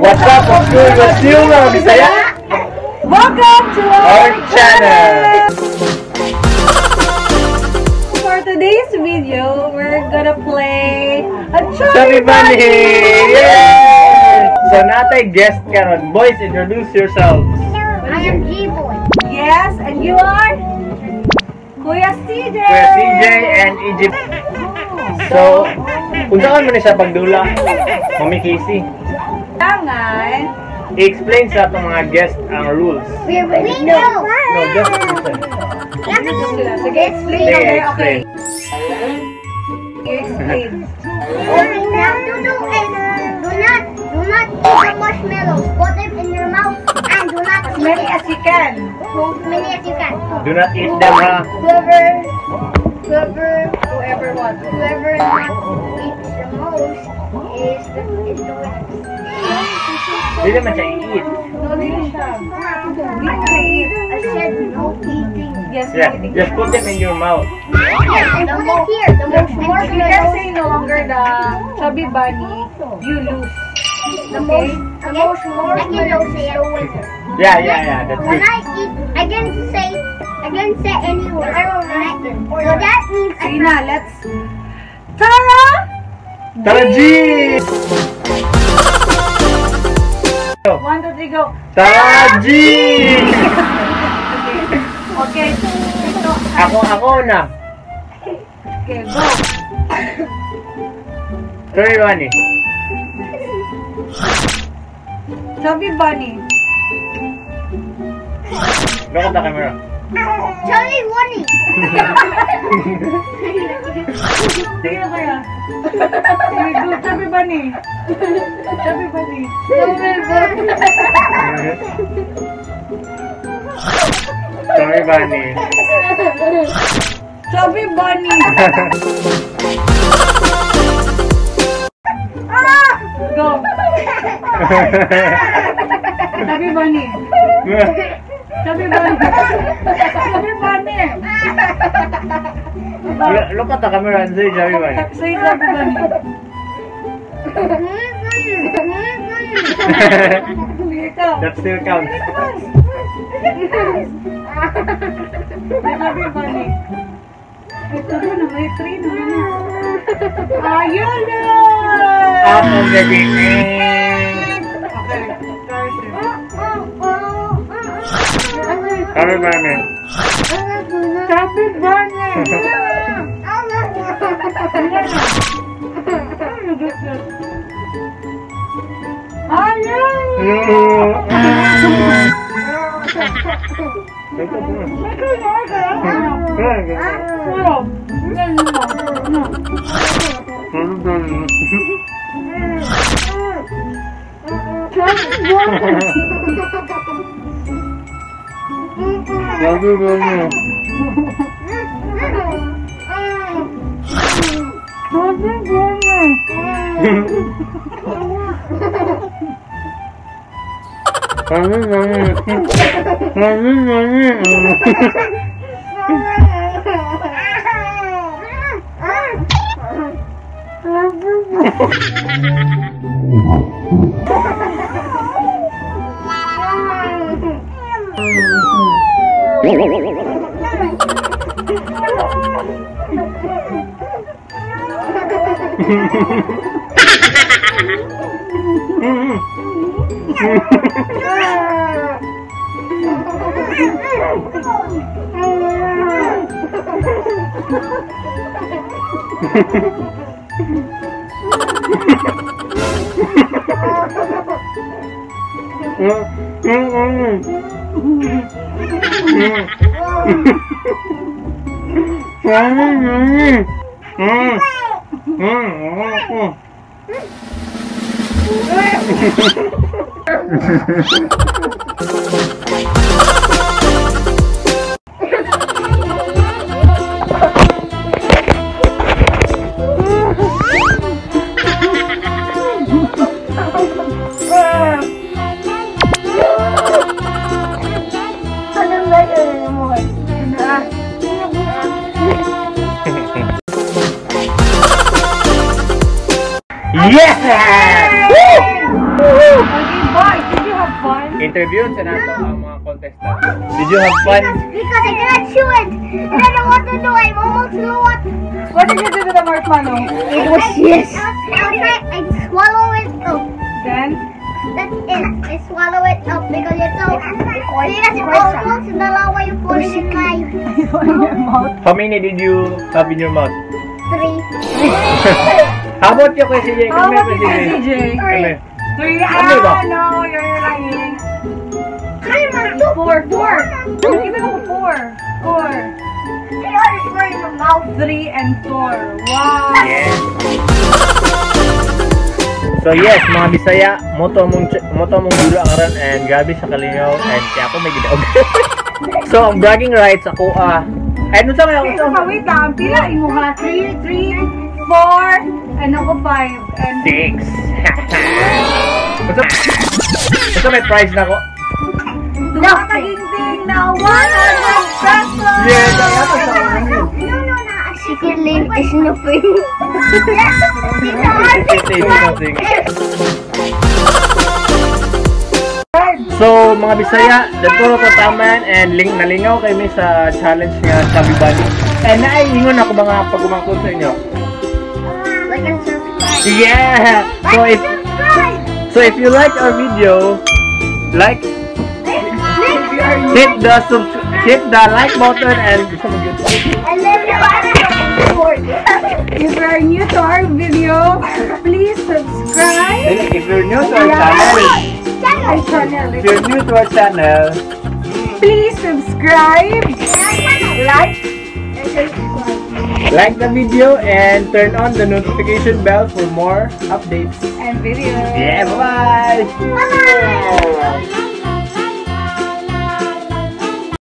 What's up? What's good? What's new, mga Bisaya? Welcome to our channel! For today's video, we're gonna play a Chubby Chubby Bunny! Bunny! Yay! So natay guest karon. Boys, introduce yourselves. I am G-Boy. Yes, and you are? Kuya CJ! Kuya CJ and Egypt. So, unsaon man ni siya pagdula? Mami Casey, Kailangan, i-explain sa atong mga guest ang rules. We know. No, just listen. sila. Sige, explain. Sige, Okay, explain. okay. You explain. What you have to do is do not eat the marshmallows. Put them in your mouth and do not As eat many it. As you can. As many as you can. Do not eat them, ha? Whoever whoever Whoever wants. Whoever not eats the most is the winner. Dili man siya i-eat. No, dili siya. Dili siya i-eat. I said no eating. Yes, Yeah, no eating. Just put them in your mouth. Yes, and put it here. The most And if you can marshmallows. Say no longer the Chubby Bunny, you lose. The Okay? most the most marshmallows is the winner. Yeah, that's When good. I eat, I didn't say any word. So that means I Sige na, let's... Tara! Tara, G! One, two, three, go. Tara, G! Okay. So, Ako na. Okay, go. Chubby Bunny. Chubby Bunny. Look at the camera. Chubby Bunny. Sige na kaya. Sige, go. Chubby Bunny. Chubby Bunny. Chubby Bunny. Chubby Bunny. Chubby Bunny. Ah! Go. Chubby Bunny. Chubby Bunny. Chubby Bunny. Look at the camera and say Chubby Bunny. Say Chubby Bunny. Sige ka. That still counts. Chubby Bunny. Ito na, may three naman na. Ayun na! Up of the game. Okay, Darcy. Chubby Bunny. Chubby Bunny! Ayun! Chubby Bunny. Chubby Bunny! Chubby Bunny. Chubby Bunny. Yeah! Woo! Okay, boys, did you have fun? Interview sa nato ang mga contestant. Did you have fun? Because I cannot chew it. And I don't want to do it. I almost know what. What did you do to the marshmallow? It was yes. I swallow it up. Then? That's it. I swallow it up because it almost dalawa you put it in my In your mouth? How many did you have in your mouth? Three. How about you, Kuya CJ? How Come here, about you, Kuya CJ. CJ? Come here. Three. Ano ba? Ah, no, you're lying. Three, man, two. Four, four. Kita ko four. Four. Three are four in the mouth. Three and four. Wow. Yes. So yes, mga Bisaya, mao to among dula karon and grabe sa kalingaw and kaya ako may gidaog. So ang bragging rights ako ah. Ay, ano sa kaya Okay, so pa, wait lang. Pila imo ha? Three, three, four, and ako five. And Six. Basta may prize na ako. Duha ka ginting na ₱100! Yes, ay ako sa No. Secretly is nothing. Secretly is nothing. So, mga Bisaya, dito ko taman and ling nalingaw kami sa challenge nga Chubby Bunny. And naay ingon ako mga pagumangkon sa inyo. Like and subscribe. Yeah! So Like if and subscribe. So if you like our video, like hit the like button and And then you If you are new to our video, please subscribe If you're new to our channel, our channel. If you're new to our channel, Please subscribe, like, like the video and turn on the notification bell for more updates. And videos. Yeah, bye! Bye.